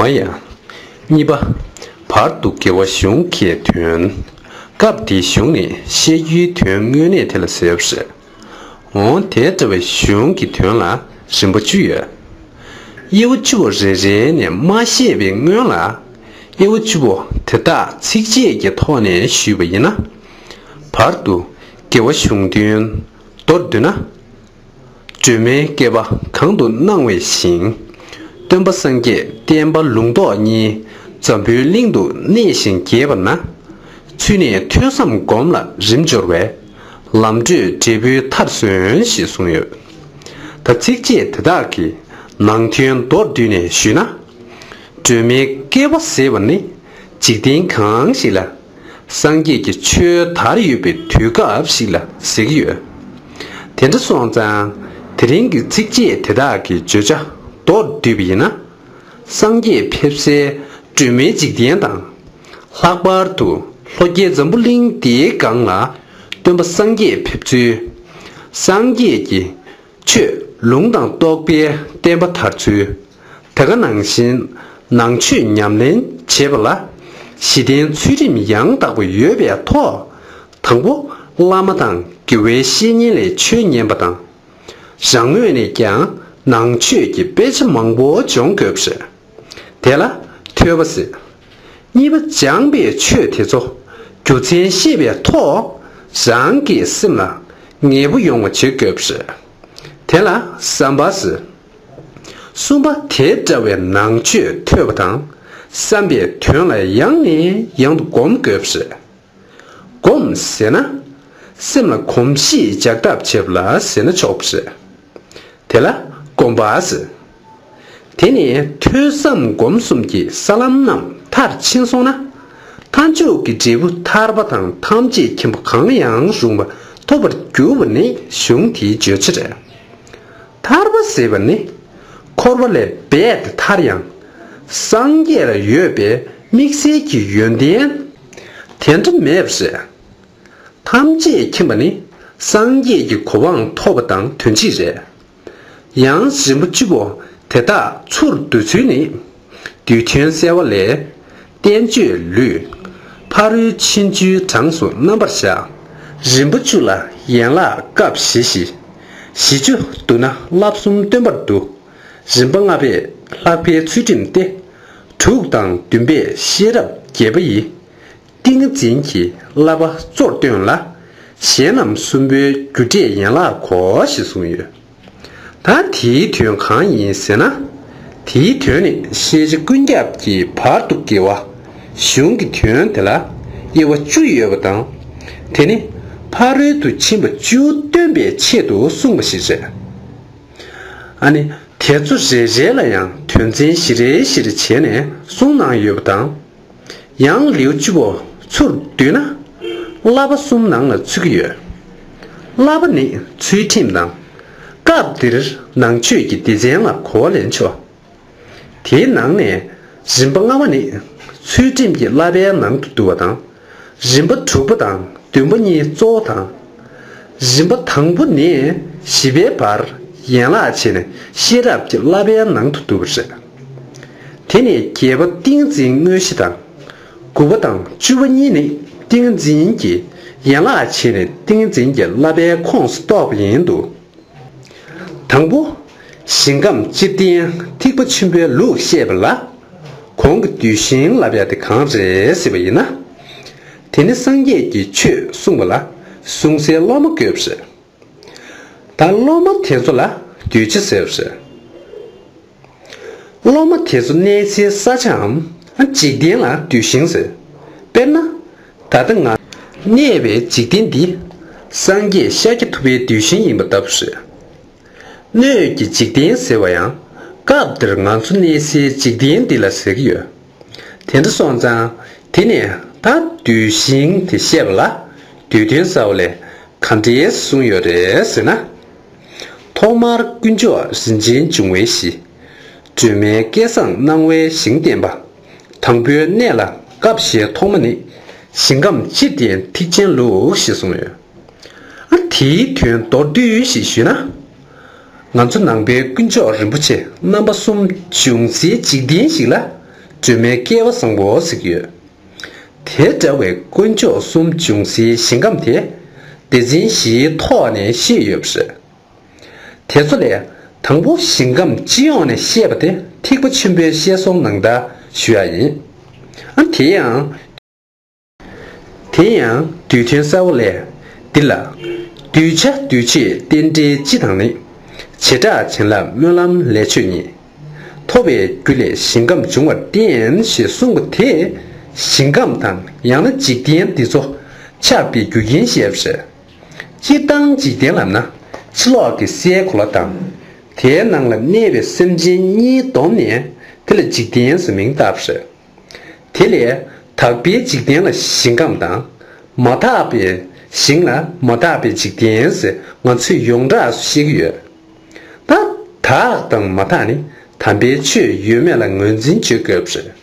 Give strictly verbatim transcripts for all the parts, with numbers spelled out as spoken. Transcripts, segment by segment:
འོ་ཡ། གཉིས་པ། བར་དུ་དགེ་བ་གཞུང་གི་དོན། སྐབས་འདིའི་གཞུང་ནི་བཤད་རྒྱུའི་དོན་དངོས་གནས་དེ་ལ་ཟེར་བ་རེད། འོང་དེ་འདྲ་བའི་གཞུང་གི་དོན་ལ་རིམ་པ་བཅུ་ཡོད། དབྱེ་བ་བཅུ་པོ་རེ་རེ་ནས་མ་བཤད་པའི་སྔོན་ལ། དབྱེ་བ་བཅུ་པོ་དེ་དག་ཚིགས་བཅད་ཀྱི་ཐོག་ནས་ཞུས་པ་ཡིན་ན། བར་དུ་དགེ་བ་གཞུང་དོན་མདོར་བསྡུས་ན། སྒྲོལ་མའི་བསྐལ་པ་གང་དུ་སྣང་བའི་ཞིང་། སྟོན་པ་སངས་རྒྱས་བསྟན་པ་ལུང་རྟོགས་གཉིས་འཛམ་བུའི་གླིང་དུ་གནས་ཤིང་རྒྱས་པ་ན། ཚུལ་ནི་ཐོས་བསམ་སྒོམ་ལ་རིམ་སྦྱོར་བས། ལམ་བགྲོད་འབྲས་བུའི་མཐར་སོན་ཞེས་གསུངས་ཡོད། ད་ཚིགས་བཅད་དེ་དག་གི་ནང་དོན་མདོར་བསྡུས་ནས་ཞུས་ན། སྒྲོལ་མའི་བསྐལ་པ་ཟེར་བ་ནི་འཇིག་རྟེན་གང་ཞིག་ལ་སངས་རྒྱས་ཀྱི་ཆོས་དར་ཡོད་པའི་དུས་སྐབས་ཤིག་ལ་ཟེར་གྱི་ཡོད། དེ་འདྲ་སོང་ཙང་དེ་རིང་གི་ཚིགས་བཅད་དེ་དག་གི་བརྗོད་བྱ་མདོར་བསྡུས་པ་ཡིན་ན། སངས་རྒྱས་ཕེབས་སའི་སྒྲོལ་མའི་འཇིག་རྟེན་དང་། ལྷག་པར་དུ་ལྷོ་རྒྱལ་འཛམ་བུ་གླིང་འདིའི་སྒང་ལ་སྟོན་པ་སངས་རྒྱས་ཕེབས་ཚུལ། སངས་རྒྱས་ཀྱི་ཆོས་ལུང་དང་རྟོགས་པའི་བསྟན་པ་དར་ཚུལ། དེ་ག་ནང་བཞིན་ནང་ཆོས་ཉམས་ལེན་བྱེད་པ་ལ་གཞི་རྟེན་ཚུལ་ཁྲིམས་ཡང་དག་པ་ཡོད་པའི་ཐོག་དང་པོ་བླ་མ་དང་དགེ་བའི་བཤེས་གཉེན་ལས་ཆོས་ཉན་པ་དང་། རང་ངོས་ནས་ཀྱང་ནང་ཆོས་ཀྱི་དཔེ་ཆ་མང་པོ་སྦྱོང་དགོས་པ་རེད། དེ་ལ་ཐོས་པ་ཟེར། གཉིས་པ་སྦྱངས་པའི་ཆོས་དེ་ཚོ་རྒྱུ་མཚན་ཤེས་པའི་ཐོག་རང་གི་སེམས་ལ་ངེས་པོ་ཡོང་བ་བྱེད་དགོས་པ་རེད། དེ་ལ་བསམ་པ་ཟེར། གསུམ་པ་དེ་འདྲ་བའི་ནང་ཆོས་ཐོས་པ་དང་བསམ་པའི་དོན་ལ་ཡང་ནས་ཡང་དུ་སྒོམ་དགོས་པ་རེད། སྒོམ་ཟེར་ན། སེམས་ལ་གོམས་གཤིས་འཇགས་ཐབས་བྱེད་པ་ལ་ཟེར་ན་ཆོག་པ་རེད། དེ་ལ་སྒོམ་པ་ཟེར། དེ་ནི་ཐོས་བསམ་སྒོམ་གསུམ་གྱི་ས་ལམ་རྣམས་མཐར་ཕྱིན་སོང་ན། མཐའ་མཇུག་གི་འབྲས་བུ་ཐར་པ་དང་ཐམས་ཅད་མཁྱེན་པ་གང་ཡང་རུང་བ་ཐོབ་པར་འགྱུར་བ་ནི་གཞུང་དེའི་བརྗོད་བྱ་རེད། ཐར་པ་ཟེར་བ་ནི། འཁོར་བ་ལས་རྦད་དེ་ཐར་ཡང་། སངས་རྒྱས་ལ་ཡོད་པའི་དམིགས་བསལ་གྱི་ཡོན་ཏན། དེ་འདྲ་མེད་པ་རེད། ཐམས་ཅད་མཁྱེན་པ་ནི་སངས་རྒྱས་ཀྱི་གོ་འཕང་ཐོབ་པ་དང་དོན་གཅིག་རེད། ཡང་རིམ་པ་བཅུ་པོ་དེ་དག་ཚུར་བསྡུ་ཚུལ་ནི། རྡུལ་ཕྲན་གསལ་བ་ལས། བསྟན་བཅོས་ལུས། ཕ་རོལ་ཕྱིན་བཅུའི་གྲངས་སུ་རྣམ་པར་བཞག་རིམ་པ་བཅུ་ལ་ཡན་ལག་སྐབས་བཞི་བཞི། བཞི་བཅུ་བསྡུ་ན་བསླབ་གསུམ་སྟོན་པར་འདུ། རིམ་པ་ལྔ་པས་ལྷག་པའི་ཚུལ་ཁྲིམས་ཏེ། དྲུག་དང་བདུན་པས་ཤེས་རབ་རྒྱས་པ་ཡི། ཏིང་ངེ་འཛིན་གྱི་བསླབ་པ་གཙོར་བཏོན་ལ། གཞན་རྣམས་གསུམ་པོའི་རྒྱུ་འབྲས་ཡན་ལག་གོ་ཞེས་གསུངས་ཡོད། ད་དེའི་དོན་གང་ཡིན་ཟེར་ན། དེའི་དོན་ནི་ཤེས་བྱ་ཀུན་ཁྱབ་ཀྱི་བར་དུ་དགེ་བ་གཞུང་གི་དོན་དེ་ལ་དབྱེ་བ་བཅུ་ཡོད་པ་དང་། དེ་ནི་ཕ་རོལ་ཏུ་ཕྱིན་པ་བཅུ་སྟོན་པའི་ཆེད་དུ་གསུངས་པ་ཞིག་རེད། ཨ་ནི་དེ་ཚོ་རེ་རེ་ལ་ཡང་དོན་ཚན་བཞི་རེ་བཞི་རེ་བྱས་ནས་གསུངས་གནང་ཡོད་པ་དང་། ཡང་ལེའུ་བཅུ་པོ་ཚུར་བསྡུས་ན། བསླབ་པ་གསུམ་ནང་ལ་ཚུད་ཀྱི་ཡོད། བསླབ་པ་ནི་ཚུལ་ཁྲིམས་དང་། སྐབས་འདིར་ནང་ཆོས་ཀྱི་སྡེ་ཚན་ལ་གོ་བ་ལེན་ཆོག་དེའི་ནང་ནས་རིམ་པ་ལྔ་པ་ནི་ཚུལ་ཁྲིམས་ཀྱི་བསླབ་པའི་ནང་དུ་འདུ་བ་དང་། རིམ་པ་དྲུག་པ་དང་བདུན་པ་གཉིས་གཙོ་བོ་དང་། རིམ་པ་དང་པོ་ནས་བཞི་པའི་བར་ཡན་ལག་བྱས་ནས་ཤེས་རབ་ཀྱི་བསླབ་པའི་ནང་དུ་འདུ་བ་རེད། དེ་ནས་བརྒྱད་པ་ཏིང་འཛིན་དངོས་གཞི་དང་། དགུ་པ་དང་བཅུ་པ་གཉིས་ནི་ཏིང་འཛིན་གྱི་ཡན་ལག་བྱས་ནས་ཏིང་འཛིན་གྱི་བསླབ་པའི་ཁོངས་སུ་གཏོགས་པ་ཡིན་འདུག་དང་པོ། ཞིང་ཁམས་སྤྱིར་བསྟན་ཐེག་པ་ཆེན་པོའི་ལུགས་བཤད་པ་ལ། གོང་གི་གདུལ་ཞིང་ལབ་ཡ་དེ་གང་རེད་ཟེར་བ་ཡིན་ན། དེ་ནི་སངས་རྒྱས་ཀྱི་ཆོས་གསུངས་པ་ལ་གསུང་སའི་སློབ་མ་དགོས་པ་རེད། ད་སློབ་མ་དེ་ཚོ་ལ་གདུལ་བྱ་ཟེར་བ་རེད། སློབ་མ་དེ་ཚོ་གནས་སའི་ས་ཆའམ་འཇིག་རྟེན་ལ་གདུལ་ཞིང་ཟེར། དཔེར་ན། ད་ལྟ་ང་གནས་པའི་འཇིག་རྟེན་འདི་སངས་རྒྱས་ཤཱཀྱ་ཐུབ་པའི་གདུལ་ཞིང་ཡིན་པ་ལྟ་བུ་རེད། སྣོད་ཀྱི་འཇིག་རྟེན་ཟེར་བ་ཡང་སྐབས་འདིར་ང་ཚོ་གནས་སའི་འཇིག་རྟེན་འདི་ལ་ཟེར་གྱི་ཡོད། དེ་འདྲ་སོང་ཙང་དེ་ནས་ད་གདུལ་ཞིང་དེ་བཤད་པ་ལ་བསྡུས་དོན་གསལ་བ་ལས་ག་འདྲས་གསུངས་ཡོད་རེད་ཟེར་ན། ཐོག་མར་དཀོན་མཆོག་རིན་ཆེན་འབྱུང་བའི་གཞི། སྒྲོལ་མའི་སྐལ་བཟང་སྣང་བའི་ཞིང་བསྟན་པ། དང་པོའི་གནས་ལ་སྐབས་ཞེས་ཐོག་མ་ནི་ཞིང་ཁམས་སྤྱིར་བསྟན་ཐེག་ཆེན་ལུགས་ཞེས་གསུངས་ཡོད། ཨ་དེའི་དོན་མདོར་བསྡུས་ཤིག་ཞུས་ན། ང་ཚོ་ནང་པའི་དཀོན་མཆོག་རིན་པོ་ཆེ་རྣམ་པ་གསུམ་འབྱུང་སའི་འཇིག་རྟེན་ཞིག་ལ་ སྒྲོལ་མའི་སྐལ་བ་བཟང་པོ་ཟེར་གྱི་ཡོད། དེ་འདྲ་བའི་དཀོན་མཆོག་གསུམ་འབྱུང་སའི་ཞིང་ཁམས་དེ་སྡེ་ཚན་བཞིའི་ཐོག་ནས་བཤད་ཡོད་པ་རེད། དེ་ཚོ་ལས་དང་པོ་ཞིང་ཁམས་སྤྱི་ཡོངས་ནས་བཤད་པ་དེ་ཐེག་པ་ཆེན་པོའི་བཤད་སྲོལ་ནང་ལྟར་ཞུ་ཡ་ཡིན། ཨ་དེ་ཡང་། དེ་ཡང་བསྡུས་དོན་གསལ་བོ་ལས། འདི་ལ། གདུལ་བྱ་འདུལ་བྱེད་རྟེན་འབྲེལ་སྤྱི་དང་ནི། བྱེ་བྲག་བྱིན་རླབས་སྨོན་ལམ་ལས་ཆོས་ཉིད། ཐོབ་པའི་རྒྱུ་ལས་ཞིང་ཁམས་འབྱུང་བར་བརྟེན་ཞེས་གསུངས་པ་དེས་ཞིང་ཁམས་དང་ཡང་ན་འཇིག་རྟེན་འདི་ཚོ་ཆགས་པའི་རྒྱུ་རྐྱེན་བཤད་པ་རེད། སྤྱིར་བཏང་འཇིག་རྟེན་ལབ་ན་ཕྱི་ལོགས་ཀྱི་སའི་གོ་ལ་དང་། དེའི་ནང་ལ་གནས་པའི་སེམས་ཅན་གཉིས་བསྡོམས་ནས་དེ་ལ་འཇིག་རྟེན་ཟེར་མིང་བཏགས་པ་རེད། དེ་ལས་དག་པའི་འཇིག་རྟེན་ལ་ཞིང་ཁམས་དང་། མ་དག་པའི་ཞིང་ལ་མ་དག་པའི་འཇིག་རྟེན་ཟེར་ང་ཚོས་ཡོངས་གྲགས་སུ་བཤད་ཀྱི་ཡོད། ད་དག་དང་མ་དག་ནི་དམ་པའི་ཆོས་ཡོད་མེད་ལ་ངོས་འཛིན་བྱེད་དགོས་པ་རེད།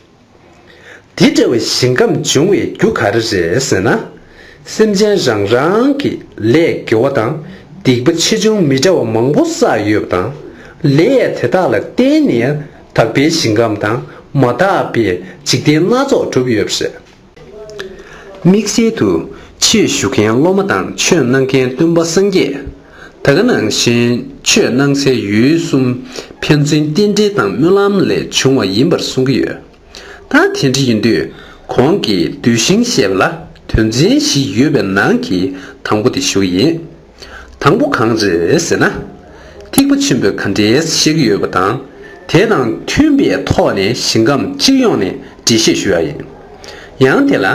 དེ་འདྲ་བའི་ཞིང་ཁམས་འབྱུང་བའི་རྒྱུ་ག་རེ་རེད་ཟེར་ན། སེམས་ཅན་རང་རང་གི་ལས་དགེ་བ་དང་སྡིག་པ་ཆེ་ཆུང་མི་འདྲ་བ་མང་པོ་བསགས་ཡོད་པ་དང་། ལས་དེ་དག་ལ་བརྟེན་ནས་དག་པའི་ཞིང་ཁམས་དང་མ་དག་པའི་འཇིག་རྟེན་སྣ་ཚོགས་གྲུབ་ཡོད་པ་རེད། དམིགས་བསལ་དུ་ཆོས་ཞུ་མཁན་སློབ་མ་དང་ཆོས་གནང་མཁན་སྟོན་པ་སངས་རྒྱས། ད་ག་ནང་བཞིན་ཆོས་གནང་སའི་ཡུལ་གསུམ་ཕན་ཚུན་རྟེན་འབྲེལ་དང་སྨོན་ལམ་ལས་བྱུང་བ་ཡིན་པར་གསུང་གི་ཡོད། ད་དེ་འདྲ་ཡིན་དུས་གོང་གི་གདུལ་ཞིང་ཞེས་པ་ལ་དོན་ཚན་བཞི་ཡོད་པའི་ནང་གི་དང་པོ་དེ་ཞུ་གི་ཡིན། དང་པོ་གང་རེད་ཟེར་ན། ཐེག་པ་ཆེན་པོས་ག་འདྲས་བཤད་ཀྱི་ཡོད་པ་དང་། དེ་དང་མཐུན་པའི་ཐོག་ནས་ཞིང་ཁམས་སྤྱི་ཡོངས་ནས་འགྲེལ་བཤད་ཞུ་ཡ་ཡིན། ཡང་དེ་ལ་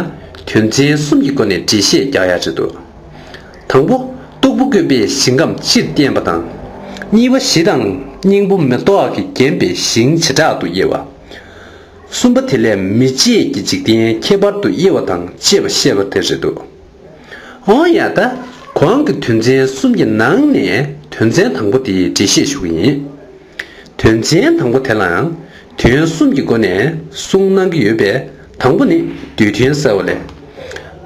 དོན་ཚན་གསུམ་གྱི་སྒོ་ནས་འགྲེལ་བཤད་རྒྱག་ཡ་བྱེད་དོ། དང་པོ། སྟུག་པོ་བཀོད་པའི་ཞིང་ཁམས་སྤྱིར་བསྟན་པ་དང་། གཉིས་པ། གཞི་དང་སྙིང་པོ་མེ་ཏོག་གིས་བརྒྱན་པའི་ཞིང་བྱེ་བྲག་ཏུ་དབྱེ་བ། གསུམ་པ། དེ་ལས་མི་མཇེད་ཀྱི་འཇིག་རྟེན་ཁྱད་པར་དུ་དབྱེ་བ་དང་བཅས་པ་བཤད་པ་དེ་རེད་འདུག། འོ་ཡ། ད་གོང་གི་དོན་ཚན་གསུམ་གྱི་ནང་ནས་དོན་ཚན་དང་པོ་དེའི་འགྲེལ་བཤད་ཞུ་གི་ཡིན། དོན་ཚན་དང་པོ་དེ་ལའང་དོན་གསུམ་གྱི་སྒོ་ནས་གསུང་གནང་གི་ཡོད་པས། དང་པོ་ནི་བསྡུས་དོན་གསལ་བ་ལས།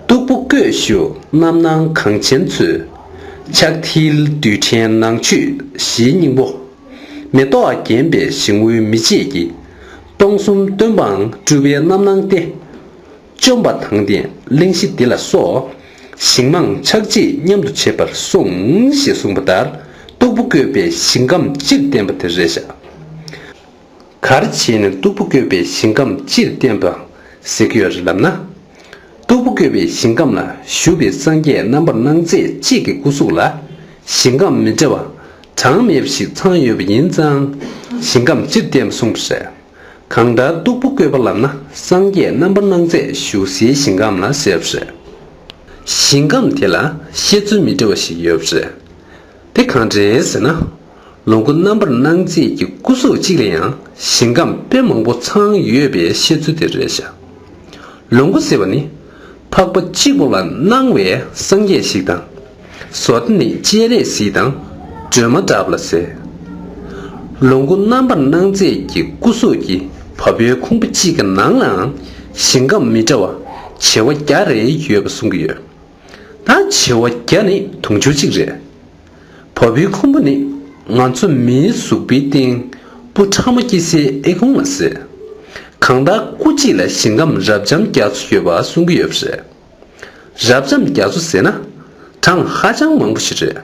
སྟུག་པོ་བཀོད་བཞུགས་རྣམ་སྣང་གངས་ཆེན་མཚོས། ཕྱག་མཐིལ་རྡུལ་ཕྲན་ནང་ཆུས་གཞིའི་སྙིང་པོ། མེ་ཏོག་བརྒྱན་པའི་ཞིང་དབུས་མི་མཇེད་ཀྱི། སྟོང་གསུམ་སྟོན་པའང་སྤྲུལ་པའི་རྣམ་སྣང་སྟེ། བཅོམ་པ་དང་ལྡན་གླིང་བཞི་འདི་ལ་སོགས། ཞིང་མང་ཆགས་འཇིག་མཉམ་དུ་བྱེད་པར་གསུངས་ཞེས་གསུངས་པ་ལྟར། སྟུག་པོ་བཀོད་པའི་ཞིང་ཁམས་སྤྱིར་བསྟན་པ་དེ་རེད་བཞག། ག་རེ་བྱས་ནས་སྟུག་པོ་བཀོད་པའི་ཞིང་ཁམས་སྤྱིར་བསྟན་པ་ཟེར་གྱི་ཡོད་རེད་ལབ་ན། སྟུག་པོ་བཀོད་པའི་ཞིང་ཁམས་ལ་བཞུགས་པའི་སངས་རྒྱས་རྣམ་པར་སྣང་མཛད་གཅིག་གི་སྐུ་གཟུགས་ལ་ཞིང་ཁམས་མི་འདྲ་བ་གྲངས་མེད་པ་ཞིག་ཚང་ཡོད་པ་ཡིན་ཙང་། ཞིང་ཁམས་སྤྱིར་བསྟན་པ་གསུངས་པ་རེད། གང་ལྟར་སྟུག་པོ་བཀོད་པ་ལབ་ན་སངས་རྒྱས་རྣམ་པར་སྣང་མཛད་བཞུགས་སའི་ཞིང་ཁམས་ལ་ཟེར་བ་རེད། ཞིང་ཁམས་དེ་ལ་བཤད་ཚུལ་མི་འདྲ་བ་ཞིག་ཡོད་པ་རེད། དེ་གང་རེད་ཟེར་ན། ལོངས་སྐུ་རྣམ་པར་སྣང་མཛད་ཀྱི་སྐུ་གཟུགས་གཅིག་ལ་ཡང་ཞིང་ཁམས་དཔེ་མང་པོ་ཚང་ཡོད་པའི་བཤད་ཚུལ་དེ་རེད་བཞག། ལོངས་སྐུ་ཟེར་བ་ནི། འཕགས་པ་གཅིག་པོ་ལ་སྣང་བའི་སངས་རྒྱས་ཤིག་དང་། བཟོ་ལྟ་ནི་སྤྱན་རས་གཟིགས་དང་སྒྲོལ་མ་འདྲ་བ་ལ་ཟེར། ལོངས་སྐུ་རྣམ་པར་སྣང་མཛད་ཀྱི་སྐུ་གཟུགས་ཀྱི་བ་སྤུའི་ཁུང་བུ་གཅིག་གི་ནང་ལའང་ཞིང་ཁམས་མི་འདྲ་བ་བྱེ་བ་བརྒྱ་རེ་ཡོད་པ་གསུང་གི་ཡོད། ད་བྱེ་བ་བརྒྱ་ནི་དུང་ཕྱུར་གཅིག་རེད། བ་སྤུའི་ཁུང་བུ་ནི་ང་ཚོ་མིའི་གཟུགས་པོའི་སྟེང་སྤུ་ཕྲ་མོ་སྐྱེ་སའི་ཨེ་ཁུང་ལ་ཟེར། གང་ལྟར་སྐུ་གཅིག་ལ་ཞིང་ཁམས་རབ་འབྱམས་རྒྱ་མཚོ་ཡོད་པ་གསུང་གི་ཡོད་པ་རེད། རབ་འབྱམས་རྒྱ་མཚོ་ཟེར་ན་གྲངས་ཧ་ཅང་མང་པོ་ཞིག་རེད།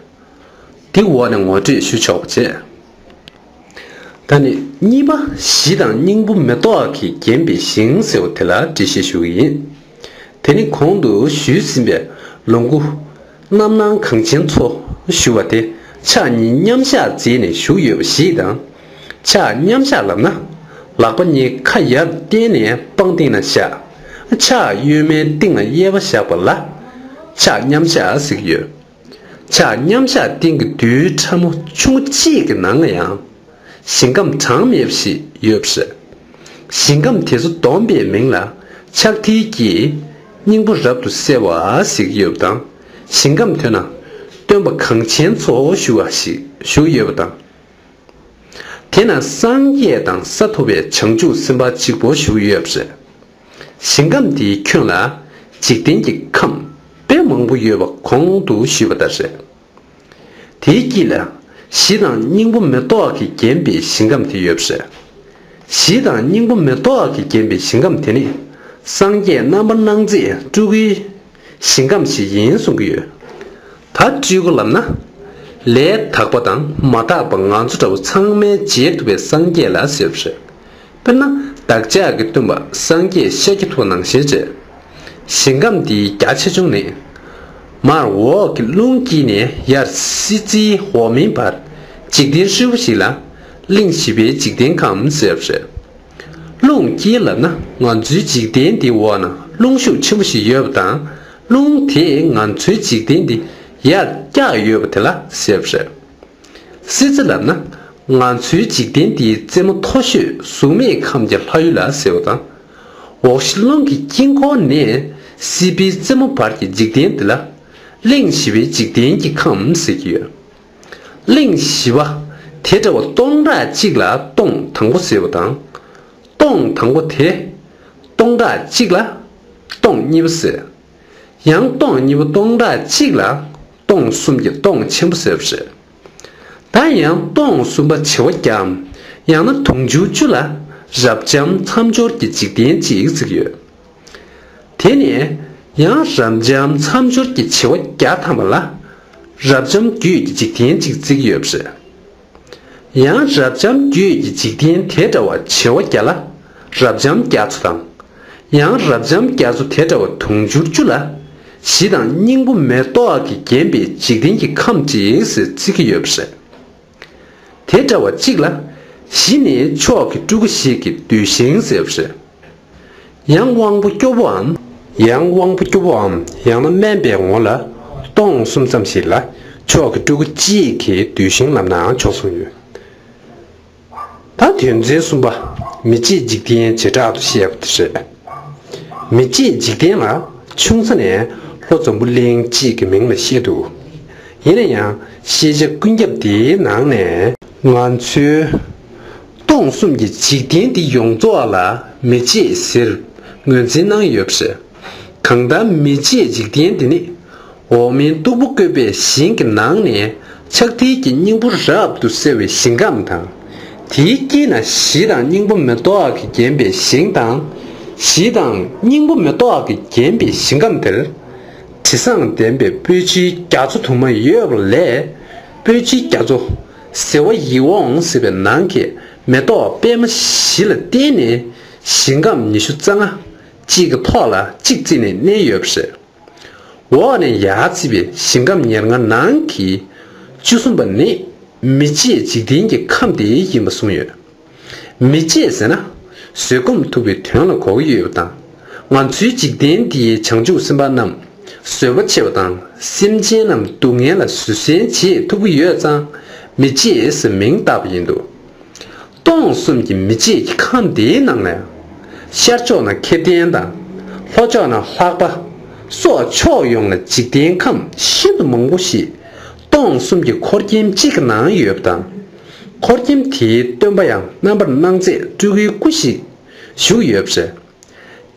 དེ་འོག་ནས་ངོ་སྤྲོད་ཞུ་ཆོག་པ་བྱས། ད་ནི་གཉིས་པ། གཞི་དང་སྙིང་པོ་མེ་ཏོག་གིས་བརྒྱན་པའི་ཞིང་ཟེར་བ་དེ་ལ་འགྲེལ་བཤད་ཞུ་གི་ཡིན། དེ་ནི་གོང་དུ་ཞུས་ཟིན་པའི་ལོངས་སྐུ་རྣམ་སྣང་གངས་ཆེན་མཚོ་ཞུ་བ་དེ་ཕྱག་གཉིས་མཉམ་བཞག་མཛད་ནས་བཞུགས་ཡོད་པ་ཞིག་དང་། ཕྱག་མཉམ་བཞག་ལབ་ན། ལག་པ་གཉིས་ཁ་ཡར་བསྟན་ནས་པང་སྟེང་ན་བཞག། ཕྱག་གཡོན་མའི་སྟེང་ལ་གཡས་པ་བཞག་པ་ལ། ཕྱག་མཉམ་བཞག་ཟེར་གྱི་ཡོད། ཕྱག་མཉམ་བཞག་སྟེང་གི་རྡུལ་ཕྲ་མོ་ཆུང་ངུ་གཅིག་གི་ནང་ལ་ཡང་། ཞིང་ཁམས་གྲངས་མེད་པ་ཞིག་ཡོད་པ་རེད། ཞིང་ཁམས་དེ་ཚོ་བསྡོམས་པའི་མིང་ལ་ཕྱག་མཐིལ་གྱི་སྙིང་པོ་རབ་ཏུ་གསལ་བ་ཟེར་གྱི་ཡོད་པ་དང་། ཞིང་ཁམས་དེ་ན་སྟོན་པ་གངས་ཆེན་མཚོ་ཞུ་བ་ཞིག་བཞུགས་ཡོད་པ་དང་། དེ་ན་སངས་རྒྱས་དང་ས་ཐོབ་པའི་བྱང་ཆུབ་སེམས་དཔའ་གཅིག་པོ་བཞུགས་ཡོད་པ་རེད། ཞིང་ཁམས་དེའི་ཁྱོན་ལ་འཇིག་རྟེན་གྱི་ཁམས་དཔེ་མང་པོ་ཡོད་པ་གོང་དུ་ཞུས་པ་ལྟར་རེད། དེའི་དཀྱིལ་ལ་གཞི་དང་སྙིང་པོ་མེ་ཏོག་གིས་བརྒྱན་པའི་ཞིང་ཁམས་དེ་ཡོད་པ་རེད། གཞི་དང་སྙིང་པོ་མེ་ཏོག་གིས་བརྒྱན་པའི་ཞིང་ཁམས་དེ་ནི། སངས་རྒྱས་རྣམ་པར་སྣང་མཛད་སྤྲུལ་སྐུའི་ཞིང་ཁམས་ཤིག་ཡིན་གསུང་གི་ཡོད། ད་སྤྲུལ་སྐུ་ལབ་ན། ལས་དག་པ་དང་མ་དག་པ་ང་ཚོ་འདྲ་བོ་ཚང་མའི་རྗེས་ཐུབ་པའི་སངས་རྒྱས་ལ་ཟེར་བ་རེད། དཔེར་ན། བདག་ཅག་གི་སྟོན་པ་སངས་རྒྱས་ཤཱཀྱ་ཐུབ་པ་ནང་བཞིན་བྱས། ཞིང་ཁམས་འདིའི་རྒྱ་ཆེ་ཆུང་ནི། མར་འོག་གི་རླུང་དཀྱིལ་ནས་ཡར་སྲིད་རྩེའི་འོག་མིན་བར་འཇིག་རྟེན་ཧྲིལ་པོ་ཞིག་ལ། གླིང་བཞི་པའི་འཇིག་རྟེན་ཁམས་ཟེར་བ་རེད། རླུང་དཀྱིལ་ལབ་ན་ང་ཚོའི་འཇིག་རྟེན་འདིའི་འོག་ན་རླུང་ཤུགས་ཆེན་པོ་ཞིག་ཡོད་པ་དང་། རླུང་དེས་ང་ཚོའི་འཇིག་རྟེན་འདི་ཡར་བཀྱགས་ཡོད་པ་དེ་ལ་ཟེར་བ་རེད། སྲིད་རྩེ་ལབ་ན། ང་ཚོའི་འཇིག་རྟེན་འདིའི་རྩེ་མོ་མཐོ་ཤོས་གཟུགས་མེད་ཁམས་ཀྱི་ལྷ་ཡུལ་ལ་ཟེར་བ་དང་། འོག་གཞི་རླུང་གི་དཀྱིལ་འཁོར་ནས་སྲིད་པའི་རྩེ་མོ་བར་གྱི་འཇིག་རྟེན་འདི་ལ། གླིང་བཞི་པའི་འཇིག་རྟེན་གྱི་ཁམས་ཟེར་གྱི་ཡོད། གླིང་བཞི་པ། དེ་འདྲ་བ་སྟོང་ཕྲག་གཅིག་ལ་སྟོང་དང་པོ་ཟེར་བ་དང་། སྟོང་དང་པོ་དེ། སྟོང་ཕྲག་གཅིག་ལ་སྟོང་གཉིས་པ་ཟེར། ཡང་སྟོང་གཉིས་པོ་སྟོང་ཕྲག་གཅིག་ལ་སྟོང་གསུམ་གྱི་སྟོང་ཆེན་པོ་ཟེར་བ་རེད། ད་ཡང་སྟོང་གསུམ་པ་བྱེ་བ་བརྒྱའམ། ཡང་ན་དུང་ཕྱུར་བཅུ་ལ་རབ་འབྱམས་མཚམས་སྦྱོར་གྱི་འཇིག་རྟེན་གཅིག་བརྩི་གི་ཡོད། དེ་ནས་ཡང་རབ་འབྱམས་མཚམས་སྦྱོར་གྱི་བྱེ་བ་བརྒྱ་ཐམ་པ་ལ་རབ་འབྱམས་རྒྱུད་ཀྱི་འཇིག་རྟེན་གཅིག་བརྩི་གི་ཡོད་པ་རེད། ཡང་རབ་འབྱམས་རྒྱུད་ཀྱི་འཇིག་རྟེན་དེ་འདྲ་བ་བྱེ་བ་བརྒྱ་ལ་རབ་འབྱམས་རྒྱ་མཚོ་དང་། ཡང་རབ་འབྱམས་རྒྱ་མཚོ་དེ་འདྲ་བ་དུང་ཕྱུར་བཅུ་ལ་གཞི་དང་སྙིང་པོ་མེ་ཏོག་གིས་བརྒྱན་པའི་འཇིག་རྟེན་གྱི་ཁམས་གཅིག་ཟེར་བརྩི་གི་ཡོད་པ་རེད། དེ་འདྲ་བ་གཅིག་ལ་གཞི་ནི་མཆོག་གི་སྤྲུལ་སྐུ་ཞིག་གི་གདུལ་ཞིང་ཟེར་བ་རེད། ཡང་དབང་པོ་སྐྱོ་བོའམ། ཡང་དབང་པོ་སྐྱོ་བོའམ། ཡང་ན་དམན་པའི་ངོ་ལ་སྟོང་གསུམ་ཙམ་ཞིག་ལ་མཆོག་གི་སྤྲུལ་སྐུ་གཅིག་གི་གདུལ་ཞིང་ལབ་ནའང་ཆོག་གསུངས་ཡོད། ད་དོན་ཚན་གསུམ་པ། མི་མཇེད་འཇིག་རྟེན་བྱེ་བྲག་ཏུ་བཤད་པ་དེ་རེད། མི་མཇེད་འཇིག་རྟེན་ལ་ཆུང་ས་ནས་ལྷོ་འཛམ་བུ་གླིང་གཅིག་གི་མིང་ལ་བཤད་འདུག་ཡིན་ན་ཡང་ཤེས་བྱ་ཀུན་ཁྱབ་འདིའི་ནང་ནས་ང་ཚོའི་སྟོང་གསུམ་གྱི་འཇིག་རྟེན་འདི་ཡོངས་རྫོགས་ལ་མི་མཇེད་ཟེར་ངོས་འཛིན་གནང་ཡོད་པ་རེད། གང་ལྟར་མི་མཇེད་འཇིག་རྟེན་འདི་ནི། འོག་མིན་སྟུག་པོ་བཀོད་པའི་ཞིང་གི་ནང་ནས་ཆགས་ཐིགས་ཀྱི་སྙིང་པོ་རབ་ཏུ་གསལ་བའི་ཞིང་ཁམས་དང་། དེའི་དཀྱིལ་ན་གཞི་དང་སྙིང་པོ་མེ་ཏོག་གིས་བརྒྱན་པའི་ཞིང་དང་། གཞི་དང་སྙིང་པོ་མེ་ཏོག་གིས་བརྒྱན་པའི་ཞིང་ཁམས་དེར། དྲི་བཟང་ལྡན་པའི་སྤོས་ཆུའི་རྒྱ་མཚོ་དུ་མ་ཡོད་པ་ལས། སྤོས་ཆུའི་རྒྱ་མཚོ་ཟེ་བ་ཡིད་འོང་ཟེར་བའི་ནང་གི་མེ་ཏོག་པད་མ་བཞི་ལ་བརྟེན་ནས་ཞིང་ཁམས་ཉི་ཤུ་རྩ་ལྔ་གཅིག་གི་ཐོག་ལ་གཅིག་བརྩིས་ནས་གནས་ཡོད་པ་རེད། འོག་ནས་ཡར་བརྩིས་པའི་ཞིང་ཁམས་ཉེར་ལྔ་ནང་གི་བཅུ་གསུམ་པ་ནི་མི་མཇེད་འཇིག་རྟེན་གྱི་ཁམས་དེ་ཡིན་པ་གསུངས་ཡོད། མི་མཇེད་ཟེར་ན་བཟོད་སྒོམ་ཐུབ་པའི་དོན་ལ་གོ་གི་ཡོད་པ་དང་། ང་ཚོའི་འཇིག་རྟེན་འདིའི་བྱང་ཆུབ་སེམས་དཔའ་རྣམས་བཟོད་པ་ཆེ་བ་དང་སེམས་ཅན་རྣམས་སྡུག་བསྔལ་ལ་བཟོད་བསྲན་བྱེད་ཐུབ་ཀྱི་ཡོད་ཙང་མི་མཇེད་ཟེར་མིང་བཏགས་པ་ཡིན་འདུག་སྟོང་གསུམ་གྱི་མི་མཇེད་ཀྱི་ཁམས་དེའི་ནང་ལ་ཡང་། ཤར་ཕྱོགས་ན་ཁེར་ལྡན་དང་། ལྷོ་ཕྱོགས་ན་ལྷགས་པ་སོགས་ཕྱོགས་ཡོངས་ལ་འཇིག་རྟེན་ཁམས་ཤིན་ཏུ་མང་པོ་ཞིག་སྟོང་གསུམ་གྱི་འཁོར་ཁྱིམ་གཅིག་གི་ནང་ཡོད་པ་དང་། འཁོར་ཁྱིམ་དེའི་སྟོན་པ་ཡང་རྣམ་པར་སྣང་མཛད་སྤྲུལ་སྐུའི་སྐུ་ཞིག་བཞུགས་ཡོད་པ་རེད།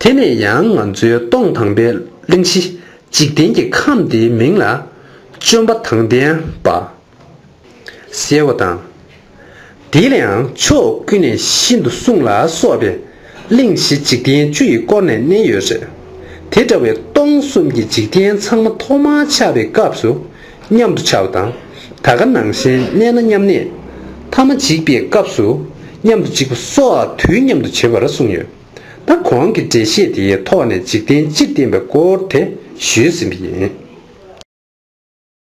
དེ་ནས་ཡང་ང་ཚོའི་སྟོང་དང་པའི་གླིང་བཞི་འཇིག་རྟེན་གྱི་ཁམས་དེའི་མིང་ལ་བཅོམ་པ་དང་ལྡན་པ། ཟེར་བ་དང་། དེ་ལ་ཡང་ཕྱོགས་ཀུན་ནས་ཤིན་ཏུ་གསུངས་ལ་སོགས་པའི་གླིང་བཞི་འཇིག་རྟེན་བཅུ་ཡིས་བསྐོར་ནས་གནས་ཡོད་རེད། དེ་འདྲ་བའི་སྟོང་གསུམ་གྱི་འཇིག་རྟེན་ཚང་མ་ཐོག་མར་ཆགས་པའི་སྐབས་སུ་མཉམ་དུ་ཆགས་པ་དང་། ད་ག་ནང་བཞིན་གནས་ན་མཉམ་གནས། ཐ་མ་འཇིག་པའི་སྐབས་སུ་མཉམ་དུ་འཇིག་པ་སོགས་དུས་མཉམ་དུ་བྱེད་པར་གསུངས་ཡོད། ད་གོང་གི་འགྲེལ་བཤད་དེའི་ཐོག་ནས་འཇིག་རྟེན་སྤྱིར་བསྟན་པའི་སྐོར་དེ་ཞུས་ཟིན་པ་ཡིན།